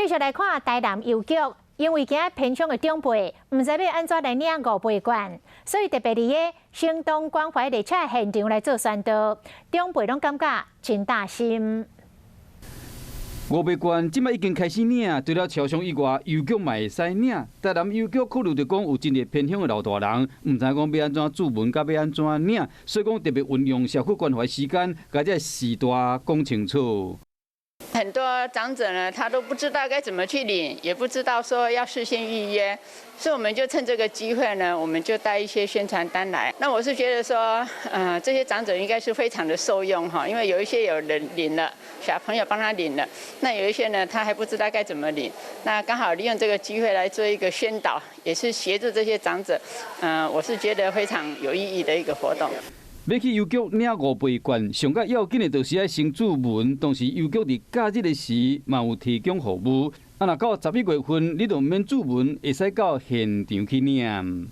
繼續來看台南郵局，因為驚偏鄉的長輩毋知欲按怎來領五倍券，所以特別佇个行動關懷列車現場來做宣導，長輩攏感覺真貼心。五倍券這擺已經開始領，除了超商以外，郵局嘛會使領。台南郵局考慮著講有真濟偏鄉的老大人，毋知講欲按怎注文，佮欲按怎領，所以講特別運用社區關懷時間，共這序大講清楚。很多長者呢，他都不知道該怎麼去領，也不知道說要事先預約，所以我們就趁這個機會呢，我們就帶一些宣傳單來。那我是覺得說，這些長者應該是非常的受用哈，因為有一些有人領了，小朋友幫他領了，那有一些呢，他還不知道該怎麼領，那剛好利用這個機會來做一個宣導，也是協助這些長者，我是覺得非常有意義的一個活動。欲去郵局領五倍券，上較要緊的就是愛先注文。同時郵局佇假日的時嘛有提供服務。啊，若到11月份，你就毋免注文，會使到現場去領。